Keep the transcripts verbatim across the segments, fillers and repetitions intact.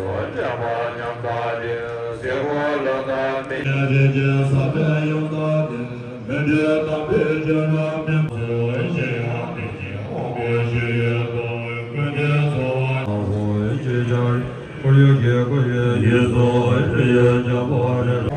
སྤྱན་མ་ཉམས་དག་སྟེ། སྲིད་པ་ལ་དག་མི་ཉམས། རིགས་ཀྱི་ས་པའི་ཡང་དག་སྟེ། མི་འབྲལ་དམ་པའི་རྒྱུ་རྣམས་སྨིན་པ་ཞེས་ཡང་དེ་བཞིན་འོག་མིན་ཞི་བའི་ཏོག་ཀུན་གྱི་འཚོ་བ། ཧོ་ཅེས་བྱ། ཁོར་ཡུག་གི་སྐུ་ཡི་ཡིད་སོགས་རིགས་ཀྱི་འཇམ་པོ་རེ་རེ།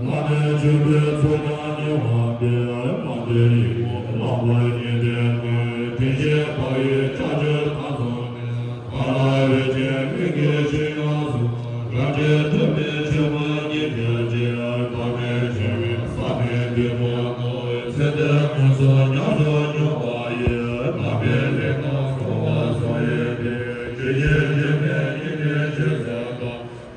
བླ་མེད་ཆོས་ཀྱི་ཚུལ་དང་ཉེ་བར་སྤེལ། མ་འདྲེས་ཡིད་འོང་ལམ་བར་གཉིས་ཏེ་ཀུན། དེ་བཞིན་དཔའ་བོའི་ལྕགས་ཀྱུ་མཐའ་ཚུགས་ནས། ཕ་རོལ་ཕྱིན་མི་དགེ་བཤེས་གཉེན་སོགས། རབ་འབྲིང་ཐོབ་པའི་ཆོས་མང་ཉིད་ཀྱི་རྗེ། བདག་མེད་ཆེ་བའི་ས་གནས་འདི་ཀུན་ཏུ། ཚེ་འདིར་མངོན་སུམ་ཉམས་སུ་མྱོང་བ་ཡི། དམ་པའི་ལུང་དང་གསུང་བ་སོགས་ཡོད་དེ། ཇི་སྙེད་ཇི་སྙེད་ཉིད་ནས་ཇི་སྲིད་དུ།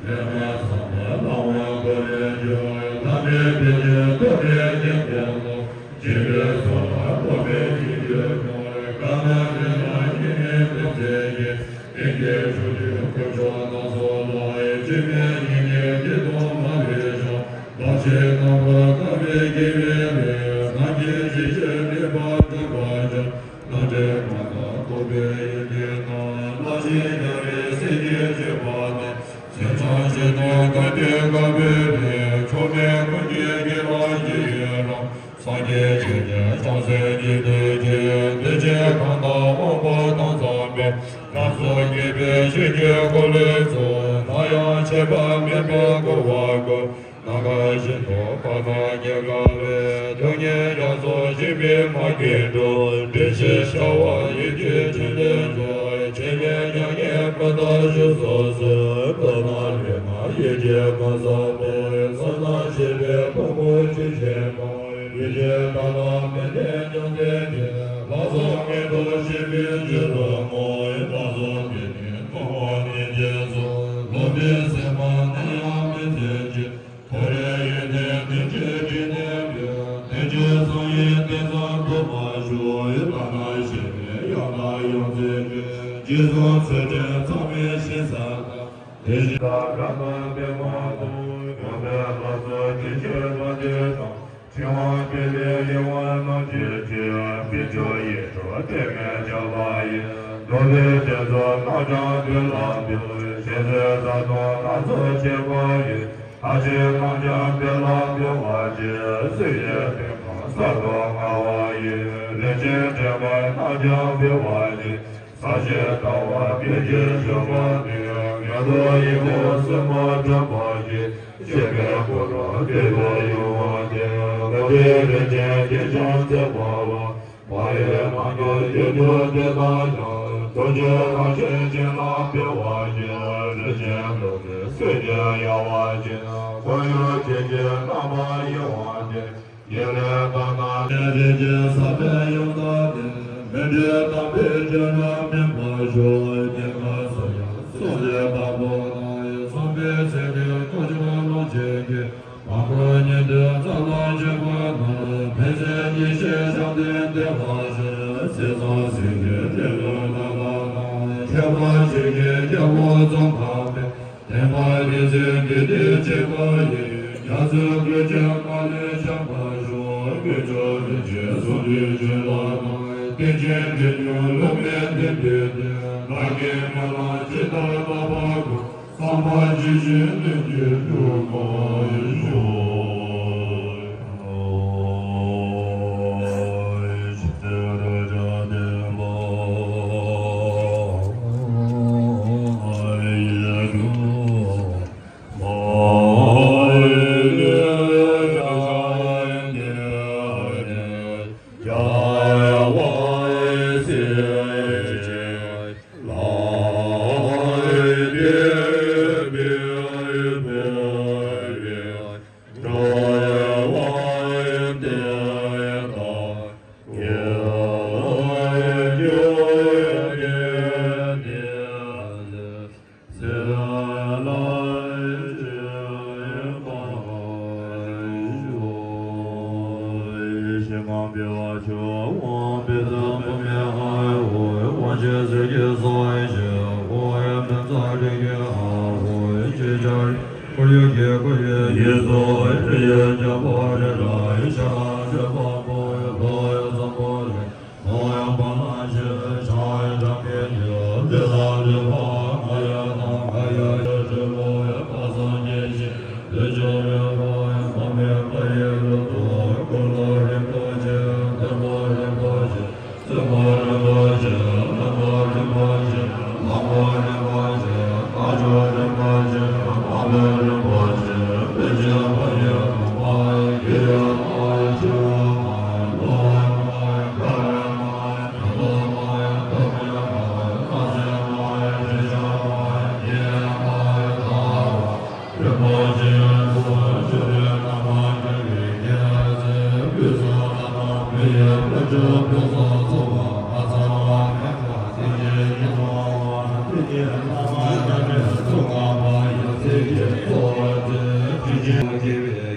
ལས་ངན་བསགས་པ་བླང་བར་དཀའ་བའི་རྒྱུ། དམ་པའི་དཔལ་གྱིས་ཐོབ་པའི་དཀྱིལ་འཁོར་དུ། སྦྱིན་པའི་ཚོགས་ལ་འགོད་པའི་སྙིང་རྗེ་སྐྱོང་། དཀར་ནག་མི་ལ་སྙིང་ནས་དམ་བཅས་ཀྱི། སྙིང་རྗེ་ཆུ་འདྲེན་དཀོན་མཆོག་རྣམས་སུ་བསླབ། སྤྱི་མེས་སྙིང་རྗེ་སྐྱིད་སྡུག་མ་ལུས་ཤོག། བདག་ཆེན་རྣམ་པར་དག་པའི་དགེ་བའི་ལས། ནམ་མཁའི་ཇི་བཞིན་ནུས་པ་འགྲུབ་པར་བྱ། རྣམ་འདྲེན་མ་དག་རྟོགས་པའི་ཡོན་ཏན་དང་། རླབས་ཆེན་རྒྱལ་བའི་སྲས་ཀྱི་སྤྱོད་པ་ནི། སེམས་ཅན་ཆེ་འབྲིང་དགའ་སྟོན་དགའ་བའི་ལས། མཆོག་དམན་ཀུན་གྱི་དགེ་ལ་ཞི་བའི་རང་། སངས་རྒྱས་ཆོས་ཀྱི་བྱང་སེམས་ཀྱི་གདུལ་བྱ། གདུལ་བྱ་གང་དག་དབང་པོ་དང་འཚམས་པའི། རྣམ་གསུམ་དགེ་བའི་བཤེས་ཀྱི་སྐུ་ལས་ཚུལ། ནམ་ཡང་ཆད་པ་མེད་པར་བསྐོར་བར་བསྐུལ། ནམ་མཁའ་བཞིན་དུ་དཔག་ཏུ་མེད་དགའ་བའི། ཐུགས་ཉིད་རྒྱ་མཚོ་ཞིང་པའི་མ་སྐྱེས་འགྲོ། འདྲེན་བྱེད་ཤ་བ་ཡི་གེ་ཆེན་ལས་རྫོགས། ཆེ་བའི་མྱ་ངན་མི་འདའ་བཞུགས་སུ་གསོལ། ལྟ་ན་ལེགས་ན་ཡིད་ཀྱིས་མ་བསམ་པའི། བསམ་ན་ཤེས་པའི་ཕུང་པོ་ཇི་བཞིན་པ། ཡིད་ཀྱི་ལྟ་ན་མི་གནས་ཉམས་ལྡན་གྱི། ལྷག་བསམ་སྔོན་དུ་བྱེད་པའི་རྒྱུ་ལ་བསྔོ། ལྷག་བསམ་དེ་ནི་མཐོང་བ་ཉིད་ཀྱིས་སོ། ལོག་པའི་སེམས་པ་ནམ་ཡང་མི་འཛིན་ཅིང་། ཐོ་རེ་ཡོན་ཏན་ལྡན་གྱི་སྤྲིན་ནས་འཕེལ། ཐུགས་རྗེའི་བསམ་ཡས་ཏེ་ཙམ་དུ་མ་ཞུགས། ལྟ་ན་ཤེས་པའི་ཡང་དག་ཡོངས་འཛིན་གྱི། རྗེས་བཟུང་ཚུལ་ཁྲིམས་མཚམས་མེད་ཞིང་ས་དང་། དེ་བཞིན་དག་ག་ན་པདྨ་དང་། ཡོན་ཏན་ལ་སོགས་ཆོས་ཀྱི་རྣམ་འབྱེད་དང་། ཕྲེང་བ་སྤེལ་ལེགས་ཡིད་འོང་རྣམ་འབྱེད་ཀྱི། དཔེ་བརྗོད་ཡིག་འབྲུ་གཏེར་མའི་ཆ་ལག་ཡིན། འདུལ་བའི་རྒྱན་ཚོགས་རྣམས་ཀྱང་དེ་ལ་འདུས། ཞེས་སོགས་རྩ་ལྟུང་སྣ་ཚོགས་བྱེད་པ་ཡི། ལྷ་ཆོས་རྣམས་ཀྱང་དེ་ལ་འདུས་པ་ཡི། སྲིད་ཞིའི་སྟེང་དུ་གསར་དུ་མངའ་བ་ཡི། རིན་ཆེན་ཕྲེང་བ་རྣམས་ཀྱང་འདུས་པ་ཡི། ས་གཞི་ལྟ་བ་དཔལ་གྱི་བཞུགས་པ་ནི། ངན་འགྲོ་ཡི་དགྲ་སྲིན་མོ་འགྲིམ་པ་ཡི། གཤེགས་པའི་འཁོར་ལོ་བདུད་དུ་གཡོ་བ་སྟེ། ལོག་པའི་རིགས་ཅན་གྱིས་ཀྱང་ཚིག་པ་ལ། མ་ཡི་རྣམ་འགྱུར་ཡིད་འགྱུར་དེ་དག་ཀྱང་། རྡོ་རྗེ་རང་བཞིན་ཅན་ལ་འབུལ་བ་ཡི། རིན་ཆེན་གླུ་གི་ཚིག་གིས་གཡར་བ་ཅན། འཁོར་ཡུག་ཆེན་གྱི་རྣམ་པར་གཡེང་བ་སྟེ། ཡེ་ལས་དག་ན་ནས་རིགས་ཀྱི་ས་པའི་ཡང་དག་སྟེ། མི་འབྲལ་དམ་པའི་རྒྱུ་རྣམས་སྨིན་པར་ཤོག། སྐྱེ་རྒ་ན་འཆིའི་སྲོག་ལས་བདག་པོ་དང་། འཚོ་བའི་ཚེ་འདིར་གོ་ཆོད་ལོངས་སྤྱོད་ཀྱི། མ་འགོས་ཉིད་དུ་ཚར་ལོངས་སྤྱོད་པ་རྣམས། ཕན་ཚུན་བརྗེ་ཞེས་བྱམས་ལྡན་བདེ་བ་ཅན། ཚེ་བཟང་སྲིད་ཀྱི་འབྲས་བུ་ལ་དག་དང་། ཁྱད་པར་ཆོས་ཀྱི་རྒྱལ་པོ་རྫོང་ཁ་པའི། བསྟན་པ་འདི་ཚེ་འདི་དུས་གཅིག་པ་ཡི། རྒྱ་མཚོའི་ཀུན་ཁྱབ་མ་ལུས་འཆང་བར་ཤོག། ཀུན་མཆོག་རིན་ཆེན་ཟུང་འཇུག་ཆོས་ལ་དག། རྟེན་ཅན་འདི་ཉིད་ལུང་མའི་གཏེར་འདོན་ཏེ། བདག་གིས་སྨོན་ལམ་ཇི་ལྟར་བཏབ་པ་དགོས། བསམ་པ་ཇི་བཞིན་ལྷུན་གྱིས་འགྲུབ་པར་ཤོག། ཁོར་ཡུག་གི་སྐུ་ཡི་ཡིད་སོགས་རིགས་ཀྱི་འཇམ་པོ་རེ་རེ་ཡི་ཤ་ཁྲག་ཆོས་པ་པོ་ལྷོ་ཡི་བཟང་པོ་རེ།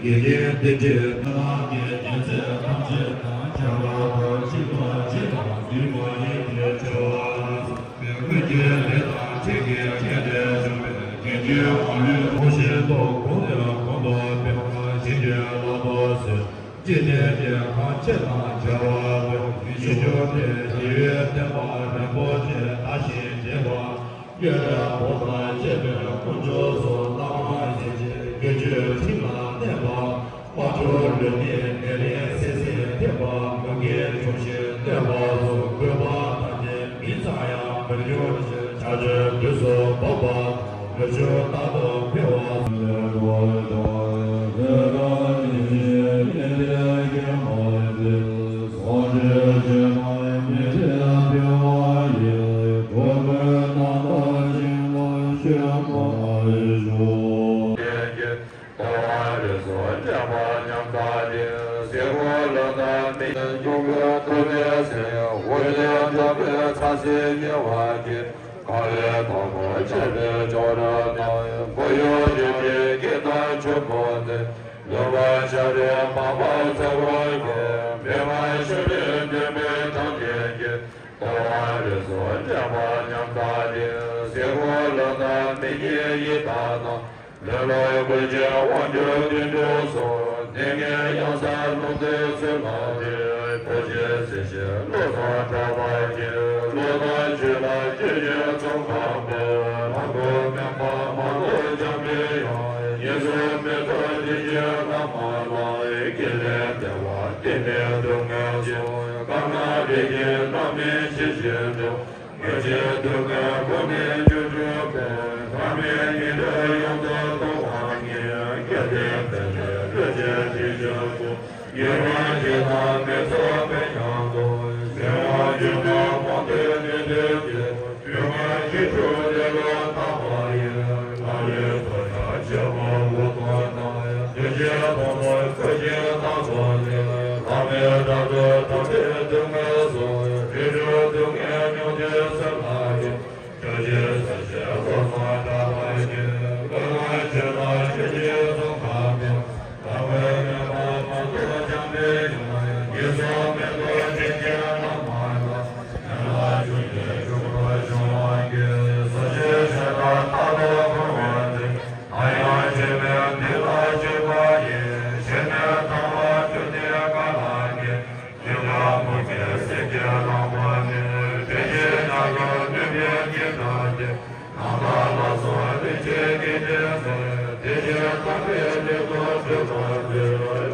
དགེ་རྒན་དེ་འདྲའི་མི་མང་གི་རྒྱལ་སྲས་ཐམས་ཅད་དང་ཁྱད་པར་དུ་གཅིག་པ་གཅིག་ལ་འདུས་པ་ཡིན་པའི་ཆེ་བ་རེད། མོས་གུས་ཀྱི་ལས་དང་ཁྲིམས་ཀྱི་ཁྱད་ལས་བྱུང་བའི་རྒྱལ་གྱི་མ་ལུས་ཐོགས་ཤིང་ཏུ་གོང་ནས་གོང་དུ་འཕེལ་བར་བྱིན་གྱིས་བརླབ་ཏུ་གསོལ། འཇིག་རྟེན་གྱི་ཁམས་ཆེ་དང་ཆེ་བ་དང་ཡིད་བཞིན་དེ་ཞི་བའི་བསྟན་པ་རིན་པོ་ཆེ་དར་ཞིང་རྒྱས་པ། གཡོ་བའི་བོགས་དང་བཅས་པའི་དཀོན་མཆོག་གསུམ་བླ་མ་ཡེ་ཤེས་ཀྱི་ཆོས་ཁྲིམས་ལ་གནས་པ། དམར་ཕྱོགས་ལུས་ནི་ནད་རིམས་སེལ་ཟིན་ཐེབས་པ་མུ་གེ་འབྱུང་ཞིང་གནོད་པ་སོགས་བཀོད་པ་ཐམས་ཅད་མིང་ཙམ་ཡང་མི་འབྱུང་ཕྱིར་ཕྱག་མཆོད་དུས་སུ་བབས་པ་དང་ལུས་ཕྱོགས་རྟག་ཏུ་འཕེལ་བ། ལུས་ལ་གོས་ཅན་དབང་སྒྱུར་དུད་འགྲོ་སོགས། ནད་ངན་གཡང་ས་རླུང་རྟའི་ཚུལ་ལ་བྲེལ། བུ་གཅིག་སྲིད་ཞིའི་བློ་བཟང་གྲགས་པ་ཡིས། བློ་དང་ཆོས་ལ་སྤྱོད་ཕྱིར་ཚོགས་བསགས་པས། ལམ་དུ་སྨོན་པ་མ་ལོག་འཇམ་པའི་དབྱངས། གཉིས་སུ་མེད་པར་བདེ་སྐྱིད་ལྷ་མ་ལ། དགེ་ལེགས་བདེ་བ་བདེ་གནས་སྡུག་བསྔལ་སོགས། དཀར་ནག་རིགས་ཀྱི་རྣམ་སྨིན་ཇི་བཞིན་དུ། མི་འཇིགས་སྡུག་བསྔལ་ཀུན་ནས་བྱོལ་གྱུར་ཅིག། ཐ་མལ་ཉེས་དྲེགས་ཡོངས་སུ་སྟོང་བར་ངེས། སྐལ་ལྡན་དཔལ་ལྡན་ལུས་ཅན་དྲིན་ཅན་པོ། ཉེས་པ་ཅི་དང་མི་ཚུགས་པའི་ཉམས་སུ། གཞན་དབང་སྒྱུ་མའི་རྨོངས་དད་མི་འདོད་ཅིག། སྒྱུ་མ་བཞི་དྲུག་ལེ་ལོ་ཐག་པ་ཡི། ལ་ལས་ཐོབ་བྱ་ཆེན་པོ་དབུ་སྟོང་དང་། དེ་བཞིན་སྟོང་པར་བཀོད་ཅིང་བརྟགས་པ་ནི། བླ་མེད་དགྲ་སྡུག་དམ་པའི་སྡུག་བསྔལ་སོགས། རིགས་དྲུག་སྡུག་བསྔལ་མྱོང་དུས་སུ་ལགས་ཀྱི། ཆོས་ཀྱི་སྲས་ཀྱི་བློ་བཟང་གྲགས་པ་ཡིས། ཀུན་ལ་ཆོས་དང་ཆོས་ཀྱི་ཚོགས་བསགས་ཏེ། དམ་པའི་མོས་པ་མ་ལོག་འཇམ་པའི་དབྱངས། གཉིས་སུ་མེད་པར་དྲིན་ཅན་བླ་མ་ལ། ཕན་ལ་ཕྱུག་པའི་འབྱུང་པོ་བྱུང་བར་ངེས། ས་གཞི་ཞེས་པ་རྟག་ཏུ་འཁོར་བའི་རྩེ། ན་ཡང་གཞན་མེད་འདི་ལ་སྤྱོད་པ་ཡིས། ཞི་གནས་དམ་པ་སྤྱོད་དེ་ག་ལ་ངེས། འདི་ལ་མུ་གེ་སེམས་ཀྱིས་བསླངས་པ་ནི། དེ་བཞིན་ཉམས་སུ་བླུན་པའི་གཉེན་དག་སྟེ། ནམ་མཁའ་ལ་སོགས་ལྷུན་གྱིས་བརྒྱན་ཏེ་གསལ། དེ་བཞིན་དམ་པའི་ལུས་དང་སྤྱོད་པ་འདི།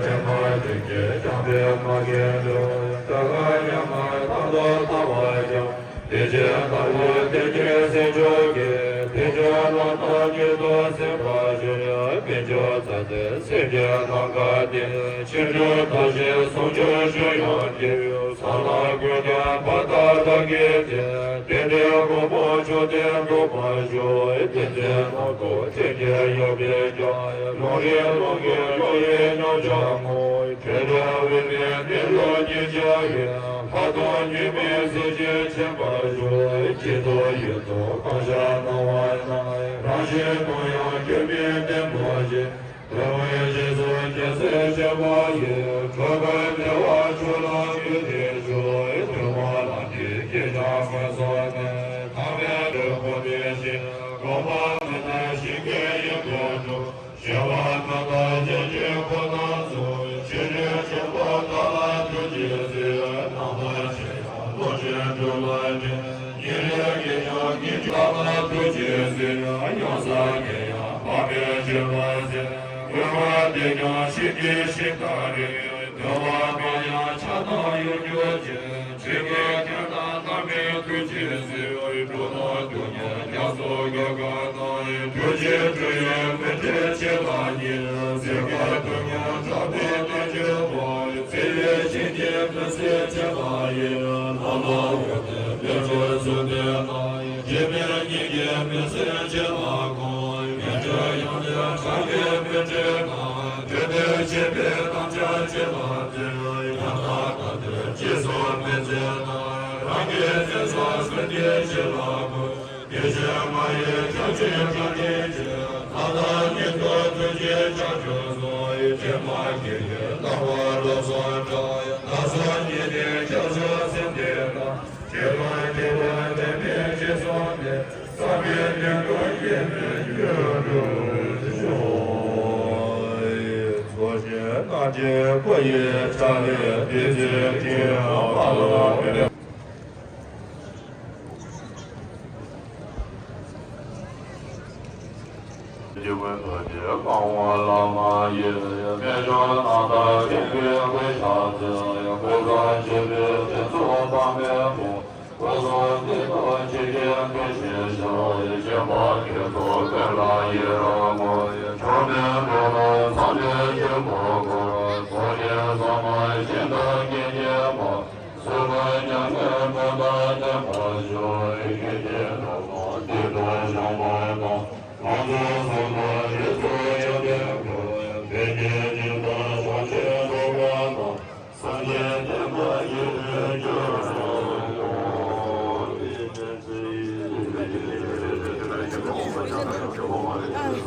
དྲན་པ་བདུན་གྱིས་སྦྱངས་པའི་མ་རྒན་ལུས། ད་ག་ཡང་མ་ཐག་ཏུ་བཏང་བ་ཀྱང་། དེ་བཞིན་ལྟ་བུའི་གཏེར་གྱི་སེམས་མཆོག་གི། དལ་འབྱོར་ལམ་དང་ཉིད་དུ་སེམས་པ་སྦྱངས། དལ་འབྱོར་རྩ་བྲལ་སེམས་ཀྱི་ལམ་ཀ་སྟེ། ཕྱིན་དྲུག་དག་ཞིང་ཟུང་འཇུག་སྤྱོད་ཡུལ་གྱི། ས་ལམ་ཀུན་ཀྱང་བར་དག་བདག་གིས་བསྟེན། རྟེན་འབྲེལ་དགོངས་པ་མཆོག་ལྡན་འགྲུབ་པར་ཤོག། བསྟན་འཛིན་ནོར་བུ་ཁྲིམས་ཀྱི་ཡོ་བྱད་ཀྱང་། ལུང་རིགས་ལུགས་ཀྱི་བློ་ཡིས་མཉམ་བཞག་ངོ་། འཕྲལ་དུ་དབུ་མའི་གནས་ལུགས་ཉིད་བྱ་བའི། ལྷ་དང་མཉམ་པའི་གཟི་བརྗིད་ཆེན་པོར་ཤོག། ཅི་ཐུབ་ཡིད་ཐུབ་གང་ཤར་སྣང་བ་ན། རང་བཞིན་ཀུན་ཡང་སྐྱོན་མེད་བརྟན་པོ་ཞིག། དོན་དངོས་རྗེས་སུ་སྐྱེ་ཚུལ་བྱེད་པ་ཡིས། འགྲོ་ཀུན་བདེ་བ་མཆོག་ལ་འགོད་དེ་ཤོག། ཐུབ་པ་ལམ་གྱི་སྐྱེས་སྦྱངས་ཀུན་སོགས་ནས། ཐར་པའི་དོན་གོ་བདེ་ཞིང་། དགོངས་པ་མི་ཟད་ཞིང་ཁམས་ཡིད་ཀྱི་འགྲོ། སྐྱེ་བ་ཀུན་ཏུ་སྐྱེ་མཆེད་ཁོ་ན་ཚོ། ཆོས་འབྲེལ་ཆེན་པོ་དག་ལ་ཐུགས་རྗེས་གཟིགས། རྣམ་པར་ཤེས་ཀྱང་བློ་ཆོས་སྒྲུབ་ལ་འདྲེན། ཉེ་རིང་གི་ཀྱང་ཉེ་ཆོས་དག་ལ་ཐུགས་རྗེས་གཟིགས། གཡང་ས་གས་ཡང་འཕགས་པའི་སྤྱོད་པ་ཟེར། དབུ་མ་དེ་ཀྱང་ཤེས་ཀྱི་ཤིང་རྟ་རེད། འདོད་པ་གང་ཡང་ཆགས་སྡང་གཡོ་སྒྱུ་ཅན། ཆོས་ཀྱི་རྒྱལ་དང་བླ་མའི་ཐུགས་རྗེས་གཟིགས། འགྲོ་དོན་སྡུག་བསྔལ་རྒྱ་མཚོ་སྒོ་གང་ན། ཐུགས་རྗེ་སྤྲུལ་པའི་མི་ཏྲའི་ཆེ་ལ་ཉེ། སྲིད་པ་སྡུག་བསྔལ་དྲག་པོའི་གནས་གྱུར་པ། བརྩེ་བའི་བྱིན་གྱིས་མི་ཟད་བྱེད་པ་ཡི། ལྷ་ལ་འོད་ལྡན་མེ་རོ་གསུམ་ལྡན་ན། སྐྱེ་མེད་གཉིས་ཀྱིས་མི་ཟད་བྱེད་པ་ཀུན། ངན་འགྲོའི་ཡོན་ཏན་དྲག་པོའི་མི་ཏྲའི་ནང་། དེ་ལྟར་བྱེད་པའི་དམ་བཅའ་ཅི་ལ་བརྩི། ཡང་དག་ལྟ་དུས་རྗེས་སུ་མི་མཛད་ན། རང་གི་སེམས་སུ་གསོན་གྱི་བྱིན་རླབས་ཀུན། དེ་བཞིན་མ་ཡེངས་བྱང་ཆུབ་ཏིང་འཛིན་གྱི། ལྷ་དང་ཉིད་དུ་ཐུགས་རྗེའི་བྱང་ཆུབ་སོགས། ཀྱེ་མ་ སྐྱེས་བུ་ཐུགས་རྗེ་དཔའ་བོ་བླ་མ་ཡི། རྨད་བྱུང་རྣམ་དག་མཁྱེན་པའི་སྐུ་ཤ་འཛིན། སྐུ་གསུང་ཆེན་པོའི་གདན་ཚོགས་དཔག་མེད་སྐུ། སྐུ་གསུང་ཐུགས་དང་ཆོས་ཀྱི་ཕུན་སུམ་ཚོགས། སྤྱན་པ་ཁྱེད་ཚོགས་ཀུན་ལ་ཡི་རང་ངོ་། མཆོག་དང་འགྲོ་དང་ཚངས་པའི་ཆོས་འཁོར་བསྐོར། ཚོགས་ཀྱི་ས་མ་ཞིང་དང་སྐད་ཅིག་མ། སུ་མ་མྱ་ངན་འདས་དང་བསྟན་པར་ཤོག །ཁྱེད་ཀྱི་ཐུགས་དམ་དུས་དང་ཞིང་པ་དང་། ལང་ཚོ་སོགས་དང་རིགས་སུ་ཡོད་པའི་སྐུ། བོད་ཀྱི་སྤྱི་དང་བྱང་ཆུབ་འགྲོ་བ་དང་། སངས་རྒྱས་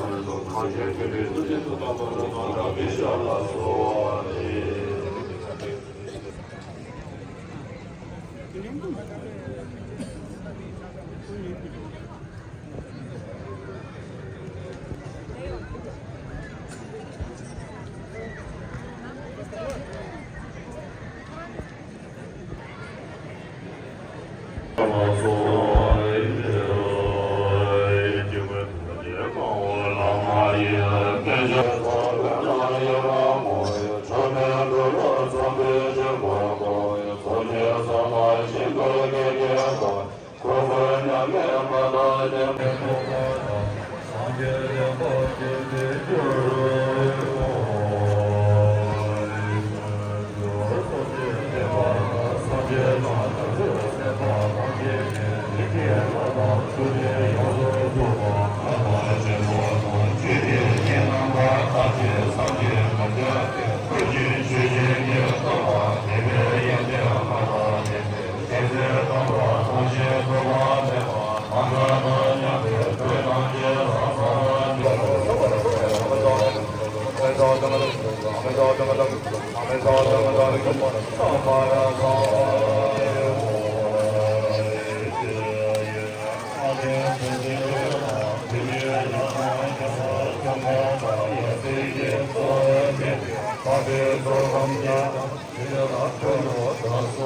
བསྟན་པ་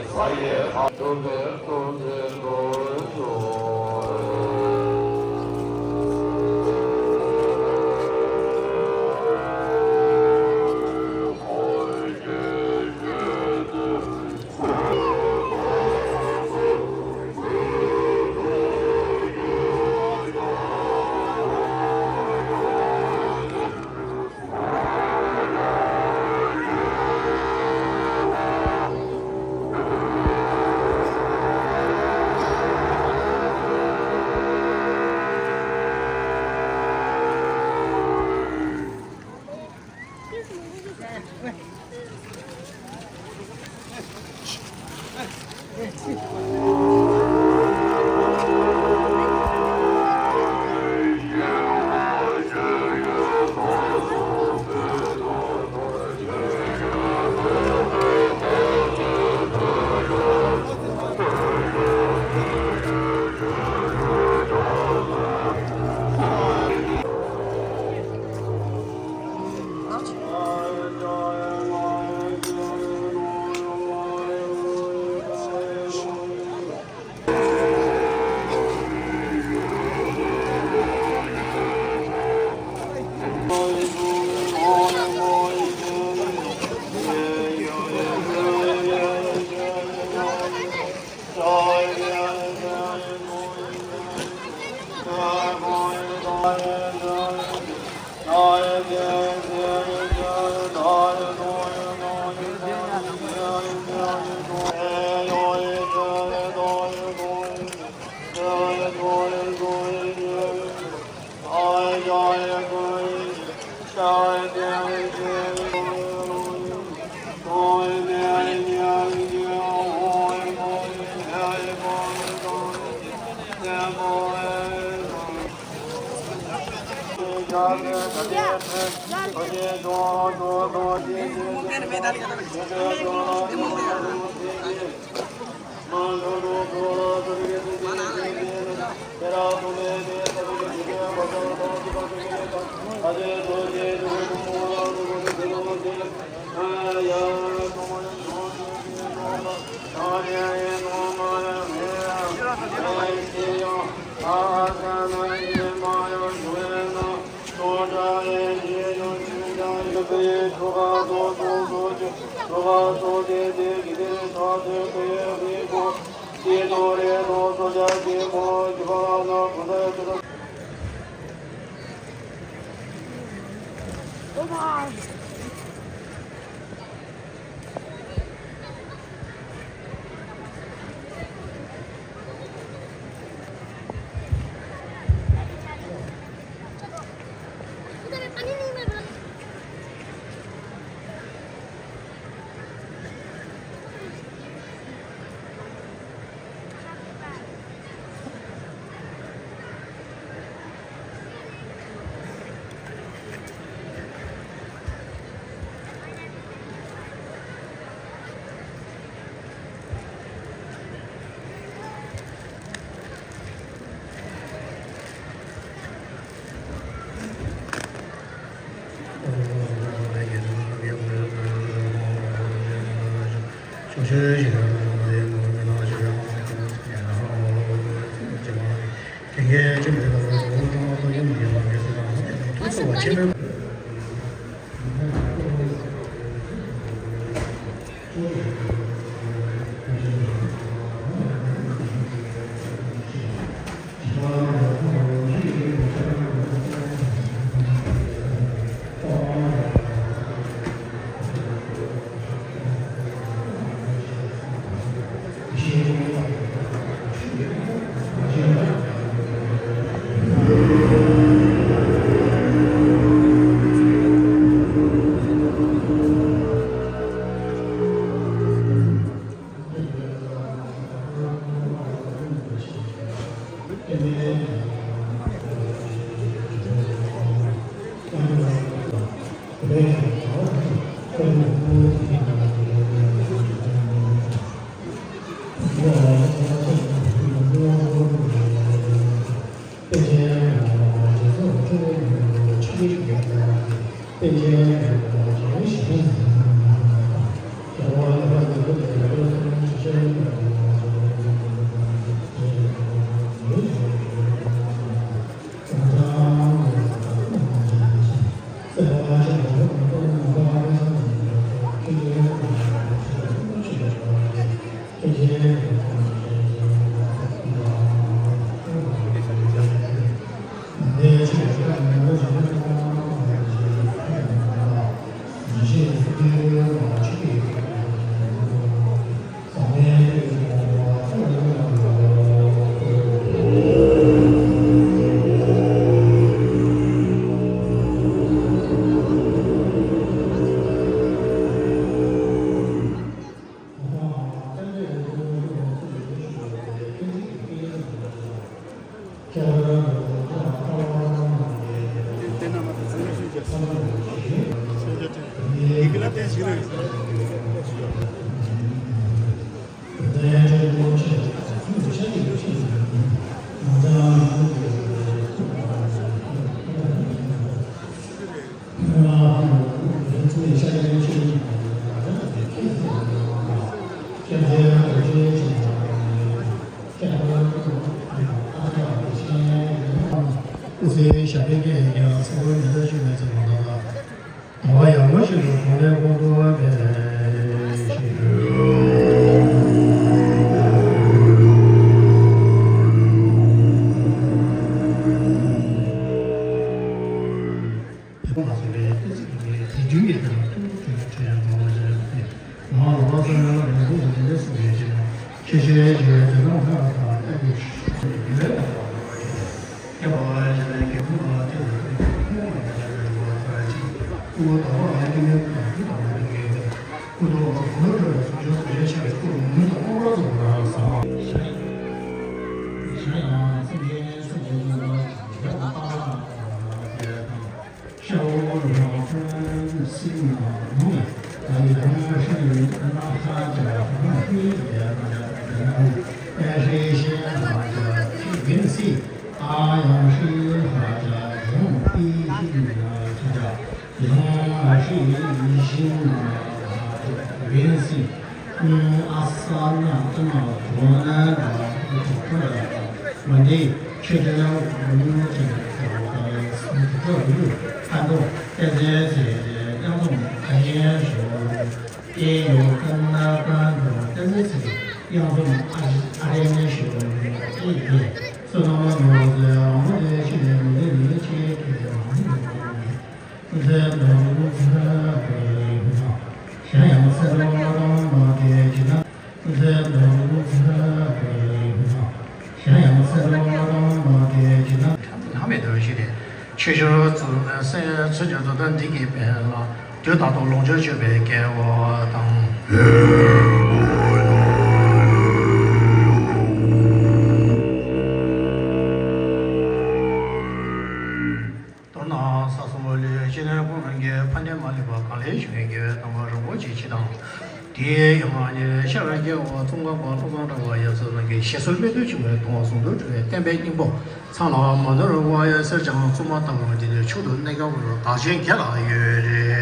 ཡིད་དུ་འགྱུར་རོ། སྐུ་ཚེ་ཞབས་པད་བརྟན་ཡོད་ཀྱང་ཚེ་འཁོར་ཉི་ཤུ་ཞིག་ནས་ཚེ་མ་ཐག་ལ། དལ་བ་ཡར་ངོ་ཞིག་ཏུ་གོང་ལས་གོང་དུ་སྤེལ་ཞིང་། དེ་ལ་སོགས་པའི་ཏི་སི་ཏི་གི་དེ་རྒྱུན་གྱི་དེ་ལ་ཐུགས་ཀྱི་ཁྲལ་མང་བ་ཞིག་ཡོད་དེ། ང་ལ་བ་ས་ཡང་ལ་མི་འདུག་ཟེར་འདི་འདྲ་གསུངས་པའི་ཕྱིར་ན། ཤེས་བྱའི་སྦྱིན་པའི་དོན་དམ་ལྷ་དང་ཨ་ཏི་ཡུལ་ལས་དང་བ་རེད། ཁྱབ་པ་ཞེས་པའི་གད་མོ་ལ་ཏི་ལ་ཏི་ཁོང་ལ་མི་འདྲ་བའི་བ་ཚར་གཅིག་སྐུ་བ་དང་བ་ལ་ཏི་མའི་སྐུ་དང་སྐུ་དང་མ་ཏི་མའི་སྐུ། སྐུ་ཐོག་ལ་གོས་དྲོད་ལ་སུམ་ཅུ་སོ་བརྒྱད་ཆགས་པའི་སྐུ་རུ་མུན་དང་ཀློང་ར་ཚོ་ར་ཟ་བ། ཞེས་ཡང་ སྲིད། ཨ་ཡང་ཧྲི་ཧ་ཅ་ཡང་པི་ཧི་ན་ཅ་ཅ་ཡང་ཨ་ཧྲི་ཡི་ཤིང་ན་ཧ་ཅ་ཝེན་སྲིད། ཨ་ས་ན་ཙ་ན་གྲོ་ན་ད་གྲོ་ཁྲ་ད་མ་འདི་ཆེ་ཆེ་ཡང་ལུང་ཆེ་ཆེ་ད་ད་ལེ་སུ་ཁྲ་ལུ་ཁ་འདོ་ཏེ་ཟེ་ཟེ་ཡང་ཙམ་ཨ་ཡན་ཞོ། ཨེ་ཡོ་ཀ་ན་ཀ་འགྲོ་ཏེ་ཟེར་ཚེ་དབྱངས་འཛོམས་ཨ་ཨ་རེ་ནེ་ཞེས་པ་ནི་ཨེ་ཡེ་སོ་ན་མ་ནོ་ཟེར་ཨ་མོ་ཟེར་ཤི་ནེ་མི་ཟེར་ནི་ཆེ་ཁེ་ཟེར་མ་ནི་ཟེར་ནོ་ཟེར་ནོ་ཟེར་ནོ་ཞ་ཡང་སེ་རོ་མ་དང་མ་དེ་ཅི་ན་ཟེར་ནོ་ཟེར་ནོ་ཞ་ཡང་སེ་རོ་མ་དང་མ་དེ་ཅི་ན། ལྷ་མེད་དུ་ཞི་སྟེ། ཆོས་ཕྱིར་ཚུལ་གྱི་མཛོད་འདི་ཉིད་སྤེལ་ལ། དུས་རྟག་ཏུ་ལོངས་སྤྱོད་སྤྱོད་པའི་སྐལ་བ་དང་། མདོར་ན་ས་གསུམ་པོ་ལས་སྤྱི་ནས་ཀུན་སློང་གི་ཕན་བདེ་མ་ལུས་པ་གང་ལེགས་བྱུང་བའི་དགེ་བའི་དམ་པ་རིན་པོ་ཆེ་སྤྱི་དང་། དེའི་ཡང་ཉེ་ཤར་རྒྱལ་བ་ཙོང་ཁ་པ་བློ་བཟང་གྲགས་པ་ཡབ་སྲས་རྣམས་ཀྱི་ཞལ་གསུང་སྨོན་འདུན་ཆེན་མོའི་གདུང་བ་ཟུང་དུ་འབྲེལ་བའི་བསྟན་པའི་སྙིང་པོ། ཚང་ལ་མ་ནོར་བ་ཡང་གསེར་སྦྱངས་བཙུན་མ་ལྟ་བུར་བརྒྱུད་ནས་མཆོག་ཏུ་གནས་སྐབས་བདག་ཆེན་དགེ་ལ་ཡོད་རེད།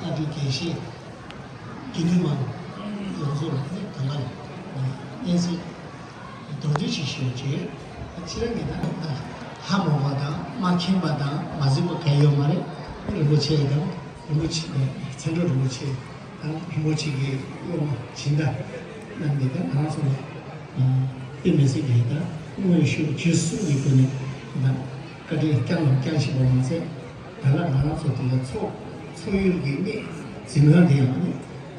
ཨ་ཏི་དགེ་བཤེས་ཀྱི་ནུས་མང་ཡོངས་རྫོགས་ལ་ནི་གང་ག་ལ་གནས་ཚུལ་མདོར་བསྡུས་ཤིག་ཞུ་བྱས། ཁྱེད་རང་གིས་ད་ཧ་མ་གོ་བ་དང་མ་མཁྱེན་པ་དང་མ་གཟིགས་པ་གང་ཡོད་མ་རེད། རིན་པོ་ཆེ་དང་རིན་པོ་ཆེ་མཚན་སྒྲོལ་རིན་པོ་ཆེ་དང་རིན་པོ་ཆེ་གི་སློབ་མ་སྦྱིན་བདག་རྣམས་ནས་ད་ང་རང་ཚོ་ལ་དཔེ་མི་སྲིད་པའི་ད། དངོས་ཤུགས་ཇི་སུ་ཡི་སྒོ་ནས་ད་བཀའ་དྲིན་བསྐྱངས་ལ་བསྐྱངས་བཞིན་པ་མ་ཚད། ད་ལ་ང་རང་ཚོ་དེ་ལ་ཚོགས་ཚོགས་ཡུལ་གྱི་གནས་འཛིན་ཁང་དེ་ཡང་ནི་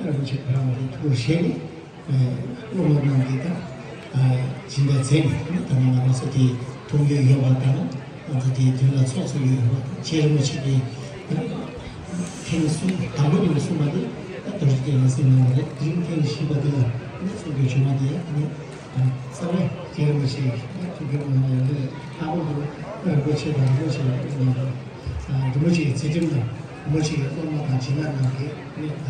རིན་པོ་ཆེ་བླ་མ་དེ་ཐུགས་བཞེས་ནས། སློབ་མ་རྣམས་ཀྱིས་ད་སྦྱིན་པ་མཛད་ནས་ད་ནི་ང་རང་ཚོ་དེ་མཐོང་རྒྱུ་ཡོད་པ་དང་། ང་ཚོ་དེའི་མདུན་ལ་ཚོགས་ཚོགས་ཡོད་པ་དང་། རྗེ་རིན་པོ་ཆེ་གིས་ཐེངས་གསུམ་དང་པོ་ཉིད་གསུངས་པ་དེ་ད་རྡོ་རྗེ་གདན་ལ་གསན་གནང་བ་རེད། དེ་རིང་ཐེངས་བཞི་པ་དེ་ལ་ནི་གསུང་རྒྱུ་བྱུང་བ་དེ་ཡང་ནི། རྩ་བའི་རྗེ་རིན་པོ་ཆེ་ཐུགས་ཁུར་གནང་ཡོད་རེད། ལྷག་པར་དུ་རིན་པོ་ཆེ་དང་རིན་པོ་ཆེ་ལ་གནང་རོགས། རིན་པོ་ཆེའི་མཛད་འཕྲིན་དང་རིན་པོ་ཆེའི་སློབ་མ་དང་སྦྱིན་བདག་རྣམས་ཀྱིས་ནི་ད་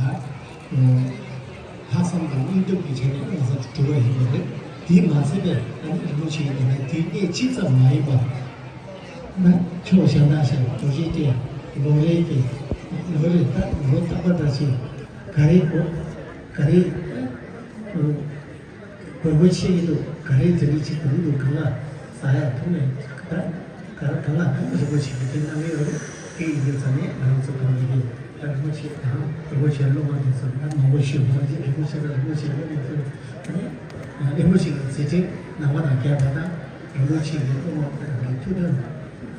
ལྷག་བསམ་དང་སྙིང་སྟོབས་ཀྱི་ཆ་ནས་གནང་ས་གྲུབ་པ་ཡིན་པ་རེད། དེས་མ་ཚད་པའི་ཨ་ནི་རིན་པོ་ཆེའི་ནང་ནས་དེ་གནས་གཅིག་ཙམ་མ་ཡིན་པར་ན་ཕྱོགས་གཞན་དག་ཞིག་རྡོ་རྗེ་གདན་ལོ་རེ་གི་ལོ་རེ་ད་ལོ་རྟག་པར་ད་ཅིག་ག་རེ་གོ་ག་རེ། དགོས་མཁོ་ཆེ་གི་འདུག་ག་རེ་དེ་རིགས་ཅིག་དགོས་ཀྱི་འདུག་གང་ལ་ཟ་ཡ་འཐུང་ཡ་ག་ག་གང་ལ་གང་རིན་པོ་ཆེ་གི་དེ་གནང་གི་ཡོད་རེད། དེ་ཡིན་དུས་ཙམ་ནས་ང་རང་ཚོ་གང་ལ་གི་ད་རིན་པོ་ཆེ་དང་རིན་པོ་ཆེ་སློབ་མ་དེ་ཚོ་ད་མང་པོ་ཞིག་ཡོད་རེད། རིན་པོ་ཆེ་ལ་རིན་པོ་ཆེ་སློབ་མ་ཚོ་ཨ་ནི་རིན་པོ་ཆེ་གི་མཛད་འཕྲིན་གནང་བ་དང་རྒྱས་པ་དང་རིན་པོ་ཆེ་གི་སློབ་མ་དེ་དག་གི་ཐུགས་དམ་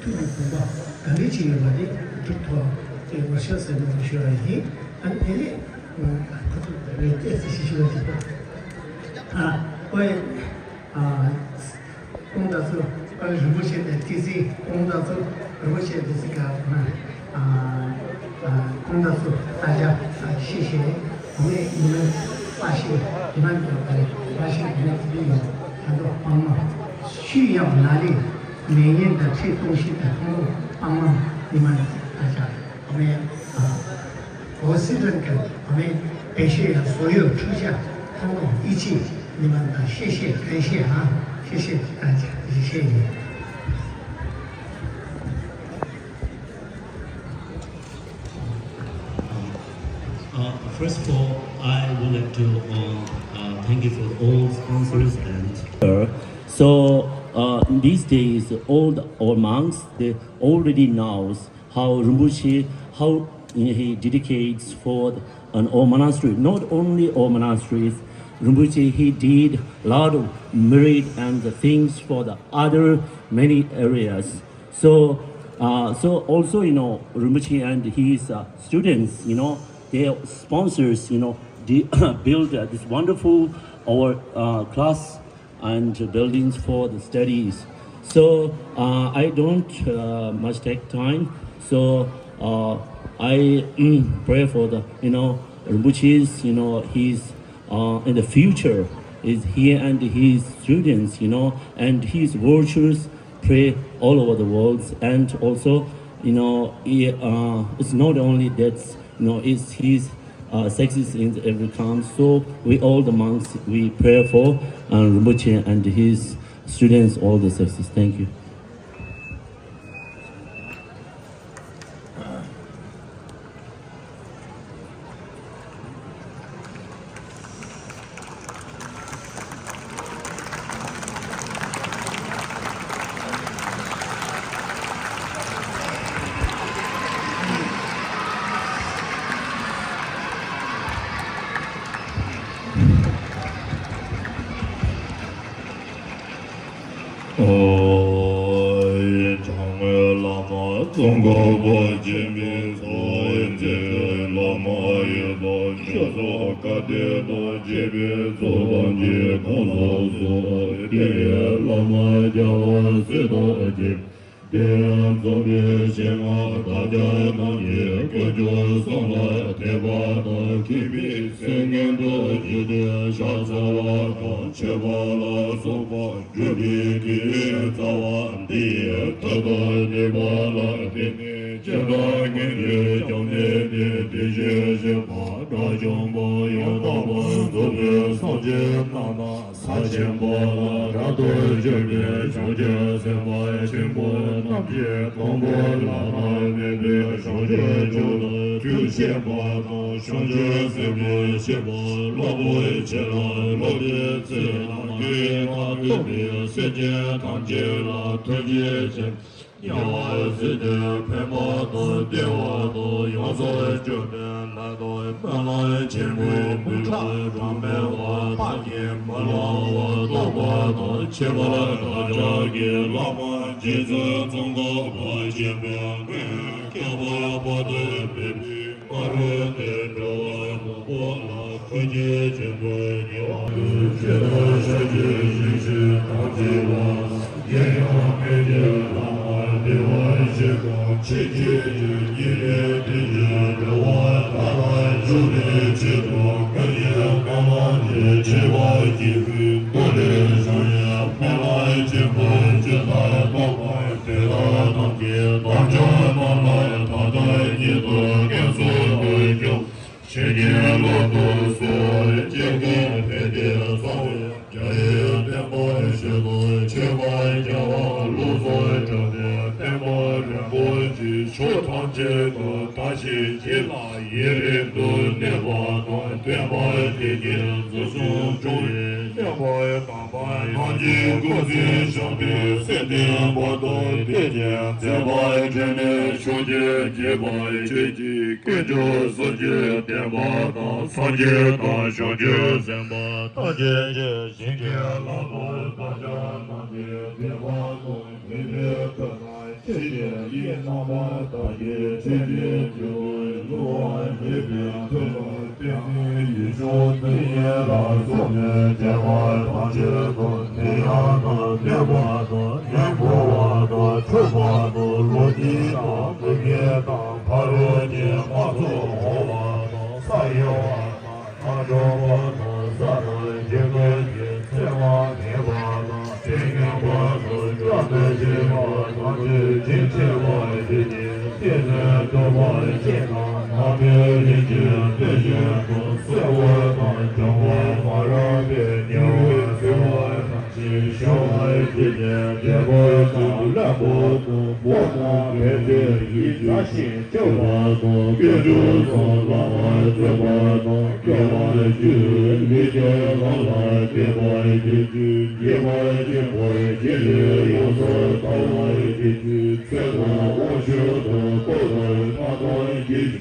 ཐུགས་ཀྱི་དགོངས་པ་ག་འདྲ་ཅིག་ཡོད་པ་དེ་ཐུགས་ཐོག་དེ་ངོ་ཤེས་ཟེར་ནས་ཞུ་བ་ཡིན། ཨ་ནི་དེ་ནས། ཁོ་ཚོ་རེ་སྐད་ཅིག་ཞིག་ཞུ་བ་ཞིག་ཨ། ཨོའི། ཨ། ཀོང་ཏ་ཚུ། ཨ། རིན་པོ་ཆེ་དང་ཏི་སི་ཀོང་ཏ་ཚུ། རིན་པོ་ཆེ་ཏི་སི་ཀ་ཨ། ཨ། ཀོང་ཏ་ཚུ་ཨ་ཅག་ཨ། ཤེས་ཤེས། ངས་ཉི་མ་པ་ཤི་ཉི་མ་ཉི་མ་པ་ཤི་ཉི་མ་ཏི་སི་ཡོད། ད་དུ་པང་མ་ཤུ་ཡག་ན་ལི་མེ་ཉེན་དང་ཁྲི་སྟོང་ཤི་དང་ཁོང་པང་མ་ཉི་མ་ཨ་ཅག་ངས་ཨ། 我是那个我们培训所有出家，通过一起，你们的谢谢感谢啊，谢谢大家，谢谢你。 Uh, first of all, I would like to uh, uh, thank you for all sponsors and. So uh, in these days, all the, all monks they already knows how Rinpoche, how he dedicates for an all monastery. Not only all monasteries, Rinpoche, he did a lot of merit and the things for the other many areas. So, uh, so also, you know, Rinpoche and his uh, students, you know, their sponsors, you know, they build uh, this wonderful our uh, class and buildings for the studies. So uh, I don't uh, much take time. So uh, I mm, pray for the you know Rinpoche's you know his uh, in the future is here and his students you know and his virtues pray all over the world and also you know he, uh, it's not only that you know it's his uh, success in every count. So we all the monks we pray for uh, Rinpoche and his students all the success. Thank you. ཨོ། ཡེ་དྲང་ངེས་བླ་མ་ཙོང་ཁ་པ་ཆེན་པོའི་ཚོགས་ཡན་ཆད་བླ་མ་ཡི་དམ་ཆོས་ཚོགས་བཀའ་དྲིན་དང་བཅས་པའི་ཚོགས་དང་བཅས་ཁོང་སོགས་སུ་དེ་ཡི་བླ་མ་རྒྱལ་བ་སྲས་དང་བཅས། དེ་ཡང་འཛོམས་པའི་ཞིང་ཁམས་བདག་ཅག་རྣམས་ཀྱི་ཀུན་སྤྱོད་བཟང་ལ་དད་པ་དང་མཁས་པའི་སེམས་ངན་དུ་གྱུར་ཏེ་ཕྱག་འཚལ་བ་དང་མཆོད་པ་ལ་སོགས་པ་སྒྲུབ་པའི་དགེ་བའི་རྩ་བ་འདི་ཡི་མཐུ་དང་ནུས་པ་ལ་བརྟེན་ནས་སྤྱན་དྲངས་ངེས་ཀྱི་སྐྱབས་གནས་ཏེ། དེ་བཞིན་གཤེགས་པ་དགྲ་བཅོམ་པ་ཡང་དག་པར་རྫོགས་པའི་སངས་རྒྱས་རྣམས་དང་། ས་ཆེན་པོ་ལ་རབ་ཏུ་བཞུགས་པའི་བྱང་ཆུབ་སེམས་དཔའ་ཆེན་པོ་རྣམས་ཀྱི་དང་པོ་བླ་ན་མེད་པའི་བྱང་ཆུབ་མཆོག་ཏུ་ ཞེས་པ་དང་། བྱང་ཆུབ་སེམས་དཔའི་སྤྱོད་པ་རླབས་པོ་ཆེ་ལ་སློབ་པའི་ཚུལ་ལ་མཁས་པ་ཐོབ་པའི་སེམས་ཅན་ཐམས་ཅད་ལ་ཐུགས་རྗེ་ཆེ། དམྱལ་བ་སྲིད་དུ་ཕན་པ་དང་བདེ་བ་དང་ཡོངས་སུ་སྐྱོབ་པའི་ལྷ་དང་སྨོན་ལམ་ཆེན་པོའི་མི་ཁྲག་གྲངས་མེད་པ་བདག་གིས་མི་ལང་བར་བཏབ་པ་དང་། ཁྱད་པར་བདག་ཅག་གི་བླ་མ་རྗེ་བཙུན་ཙོང་ཁ་པ་ཆེན་པོས་སྔོན་བསྐལ་པ་བར་དུ་མེད་པའི་ཕ་རོལ་ཏུ་འགྲོ་བ་མང་པོ་ལ་ཐུགས་རྗེ་ཆེན་པོས་ཉེ་བར་ཆོས་དང་ཕྱག་རྒྱའི་ཞིང་གཤེགས་ཐམས་ཅད་ལ། རྒྱལ་ཡང་མི་ཕྱེད་ལྷ་དང་བདེ་བར་གཤེགས་པ་ཆོས་ཀྱི་རྒྱལ་པོ་ཉེ་བའི་དོན་གྱི་འགྲོ་བ་མཐའ་དག་འཇོམས་པའི་ཆེད་དུ། ཀུན་གྱི་སྨོན་ལམ་གྱི་ཆེ་བ་ཀྱི་མཐུ་ལས་བྱུང་བའི་སྨོན་ལམ་ཆེན་པོ་ཇི་ལྟར་བཏབ་པ། དེ་དག་ཐམས་ཅད་བདག་ཅག་རྣམས་ལ་ད་ལྟ་ཉིད་དུ་དངོས་སུ་སྐྱོབ། ཆོས་ཀྱི་ལམ་དུ་གསོལ་བ་བཅས་ཀྱང་ཕན་བདེ་གསང་བའི་རྒྱལ་བའི་བསྟན་པ་ཞིག་ཏུ་ཆོས་པ་རྒྱལ་བ་ལོ་ཙཱ་བཅས་པའི་བསྟན་པ་རིན་པོ་ཆེ་ཕྱོགས་ཐམས་ཅད་དུ་དར་ཞིང་རྒྱས་ལ། ཡུན་རིང་དུ་གནས་པ་དང་། བསྟན་པ་དེ་ཉིད་འཛིན་སྐྱོང་བྱུང་བའི་བསྟན་པ་དམ་པ་རྣམས་ཀྱི་སྐུ་ཚེ་ཞབས་པད་སྲིད་མཐའི་བར་དུ་བརྟན་ཅིང་མཛད་པ་འཕྲིན་ལས་ཕྱོགས་བཅུར་རྒྱས་པར་བྱེད་ཅིག་ཀུན་ཁྱབ་གསུང་གི་བསྟན་པ་དང་། སངས་རྒྱས་དང་བྱང་ཆུབ་སེམས་དཔའ་ཐམས་ཅད་ཀྱི་ཞིང་གི་ལམ་དུ་བདག་ཅག་རྣམས་ཀྱི་བདེ་བ་དང་། མི་ཕམ་ཐོབ་པར་ཤོག་ཅེས་ཡིད་བཞིན་ནམ་མཁའ་ལྟར་གྱི་ཆོས་ཀྱི་རྒྱལ་པོས་གསོལ་བ་འདེབས་པའི་མཐུ་དང་། བསྟན་པའི་ཡིད་འབྱུང་ཚུལ་གཉིས་ལ་སོགས་པའི་བྱ་བ་ཐམས་ཅད་དུ་ནད་ཡམས་དང་། ནད་པ་དང་། ནད་འབུ་བ་དང་། འཁྲུག་པ་དང་། ལོ་ཉེས་དང་། མུ་གེ་དང་། ཕ་རོལ་གྱི་དམག་ཚོགས་འོང་བ་དང་། ས་གཡོ་བ་དང་། ལྷ་འགྲོ་བ་དང་། གཟའ་དང་རྒྱལ་ཀུན་གྱི་བརྩེ་བ་ངེས་པ་དང་། རྩེ་ངན་པ་དང་། སྐྱོན་དང་བརྗེད་པ་ཐམས་ཅད་རྗེས་ཐེབས་པར་བྱེད་ཅིང་། བསྟན་འཛིན་གདུག་པ་ཅན་དང་། ནག་པོའི་རིགས་ཀྱི་གཏེར་ཆོས་དང་། གསེར་འོད་དང་། འཇམ་དབྱངས་མ་རངས་པའི་ཉེ་བའི་འཚེ་བ་ཐམས་ཅད་སྦྱང་བར་བྱེད་ཅིང་། རྒྱལ་པོ་དང་། བློན་པོ་དང་། འབངས་རྣམས་ཕན་བདེའི་ཡིད་བྱ་ཞིང་སྐྱོབ་པ་དང་། དཀོན་མཆོག་གསུམ་ལ་བརྩོན་པ་དང་། དགེ་བ་བཅུའི་ལས་ཀྱི་ལམ་ལ་འདྲེན་པར་བྱེད་ཅིང་། སྐྱེ་བ་ཆེན་པོའི་རྒྱུ་ལས་ཡོངས་སུ་ཐར་བར་བྱེད་ཅིང་། ཚེ་དང་དབང་ཕྱུག་དང་། ལྟོ་དང་ལྷ་དང་། ཡིད་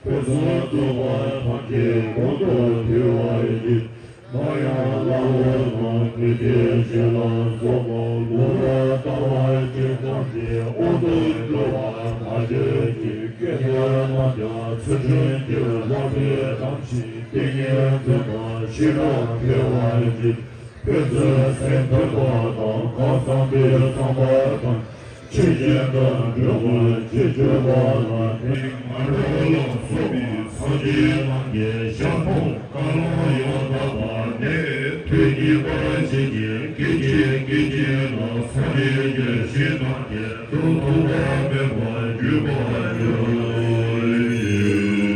ཀུན་གསུམ་རྫོགས་པ་ཐམས་ཅད་གོང་དུ་འཕེལ་བར་བྱེད། ནམ་ཡང་བླ་མ་དང་། དགེ་སྡིག་ཞི་ལ་སོགས་པ་ལོག་པར་ལྟ་བ་ཅན་ཐམས་ཅད་དབང་དུ་འགྲོ་བར་མ་གྱུར་ཅིག་སྐྱེ་དགུ་རྣམས་ཀྱང་ཚུལ་ཁྲིམས་ཀྱི་ལམ་པའི་དམ་ཆོས་ཏིང་ངེ་འཛིན་དང་ཤེས་རབ་འཕེལ་བར་བྱེད། ཕན་ཚུན་སེམས་མཐུན་པ་དང་། གང་བསམ་པའི་བསམ་པ་དང་། ཆོས་བཞིན་དུ་འགྲོ་བར་བྱེད། སྤྱོད་པ་ལ་ཕན། ང་རང་ལ་སོགས་པའི་སངས་རྒྱས་རྣམས་ཀྱི་ཞལ་མཐོང་བཀའ་ལམ་ཡང་དག་པ་ནི། ཐུགས་མཉེས་པ་ཞིག་གིས་སྐད་ཅིག་སྐད་ཅིག་ལ་སངས་རྒྱས་ཀྱི་ཞིང་རྣམས་ཀྱི་དུ་ཐོགས་པ་མེད་པར་བརྒྱུད་པར་འགྱུར་ཞིང་།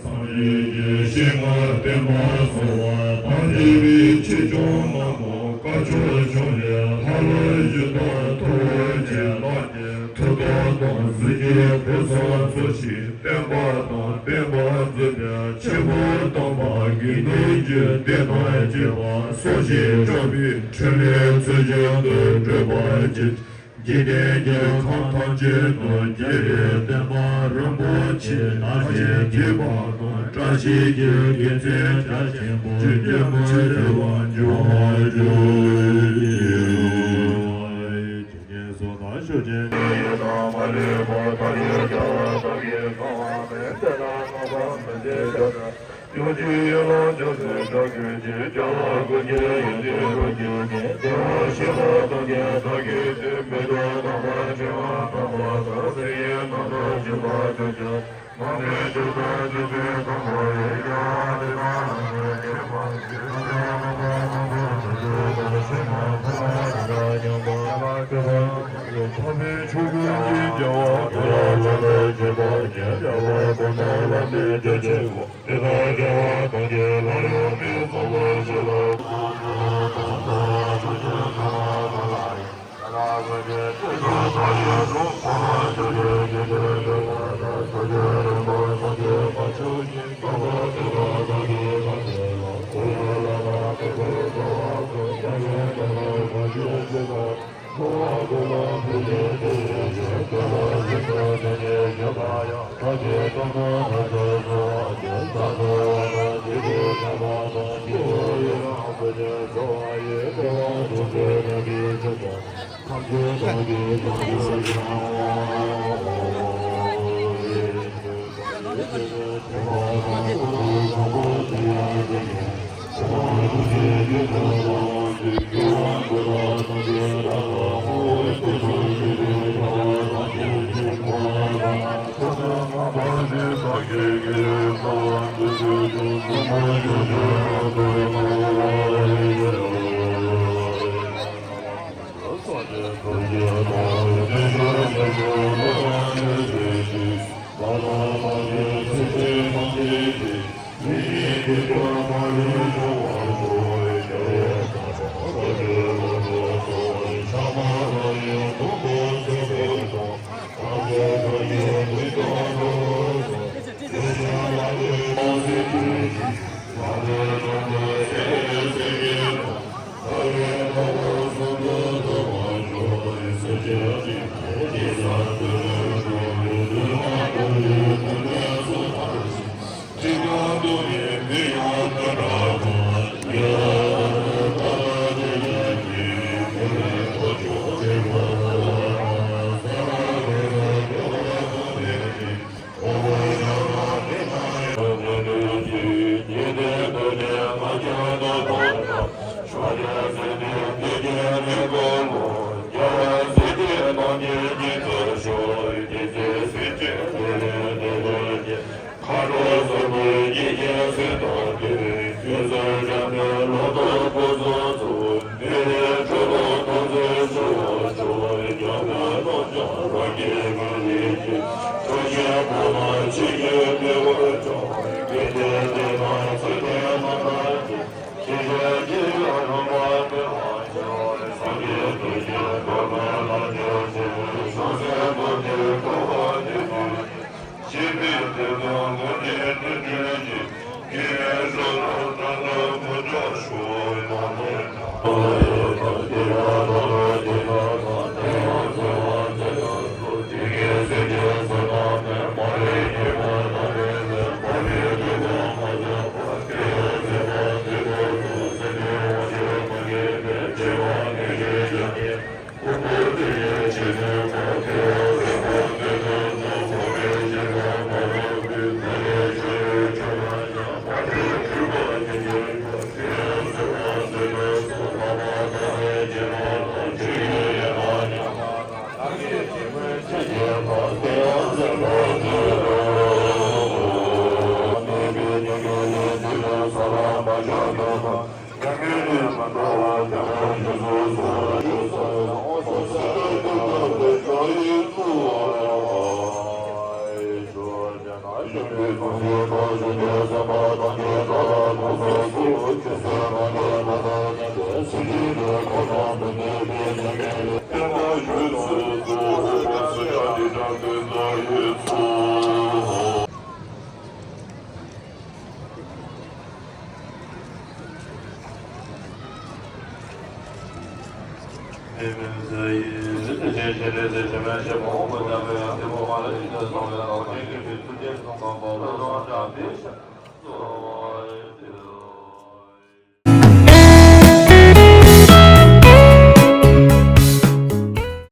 སངས་རྒྱས་ཀྱི་ཞིང་ལ་བརྟན་པར་གསོལ་བ་དང་། རྒྱལ་བའི་ཆོས་སྐྱོང་རྣམས་དང་། དཀར་ཕྱོགས་ཕྱོགས་ནས་ལྷ་ལ་བཞུགས་པ་ཐུབ་པ་ཅན་རྣམས་ཀྱི་མཐུ་སྟོབས་དང་། གཟི་བརྗིད་ཕུན་སུམ་ཚོགས་ཤིང་བརྟན་པ་དང་། བསྟན་པ་འཛིན་པའི་ཆེན་པོ་དམ་པ་དགེ་འདུན་གྱི་སྡེ་དང་བཅས་པ་སྲོག་བཞིན་སྐྱོབ་པའི་ཕྲིན་ལས་ཚུལ་བཞིན་དུ་སྒྲུབ་པར་བྱེད། འཇིག་རྟེན་གྱི་ཁམས་ཐམས་ཅད་དུ་རྒྱལ་བའི་བསྟན་པ་རིན་པོ་ཆེ་དར་ཞིང་རྒྱས་པ་དང་། བཀྲ་ཤིས་ཀྱི་རྒྱལ་མཚན་རྒྱ་ཆེན་པོ་རྒྱུན་མི་ཆད་པར་འབྱུང་བར་གྱུར་ཅིག་ཇི་སྙེད་སུ་དག་ཤུགས་ཅན་ནི། ཡི་དམ་མ་ལུས་པ། ཐ་ཡི་རྒྱལ་བ་དག་གིས་གང་བ་མེད། དེ་ལ་བསྔགས་པ་མི་བརྗེད་ཀྱང་། ཡོངས་ཀྱི་ཡན་ལག་ཆོས་སུ་སྐྱབས་བཅོལ་ཅིག་རྒྱལ་བ་ཀུན་གྱི་ཡོན་ཏན་ཀུན་གྱི་རྒྱན། བདེ་བར་གཤེགས་པ་ཐམས་ཅད་བདག་གིས་བསྟེན། མི་ལྡོག་དམ་པ་ཆོས་དབང་དམ་པ་དང་། སེམས་ཡིན་ནམ་མཁའ་ཇི་ལྟར་འདུ་ཀྱང་། མ་འདྲེས་ཆོས་དང་རྗེ་བཙུན་དམ་པ་ཡི། རྒྱལ་བ་དེ་དག་ནི་ཡོན་ཏན་མ་ཡིན་ཏེ། ཐམས་ཅད་རྣམ་པར་སྣང་མཐོང་ཆོས་སྐུ་དང་། ཕྱི་ནང་མཐའ་ཡས་དོན་དམ་མཉམ་པ། རྒྱལ་བ་ཀུན་དང་མཉམ་པའི་ཐར་པའི་ཆོས་ཀུན་གྱི་རྒྱལ་བ། དེ་ལ་ལོག་པའི་ཆོས་དང་བཅས་པའི་དགྲ་ལ་ཕན་པའི་ལམ་སྟོན་བྱེད་པའི་སྒོ། དེ་དག་རྒྱལ་བ་དག་གིས་སླར་ཡང་མི་བཟང་བར་བྱེད་ལ།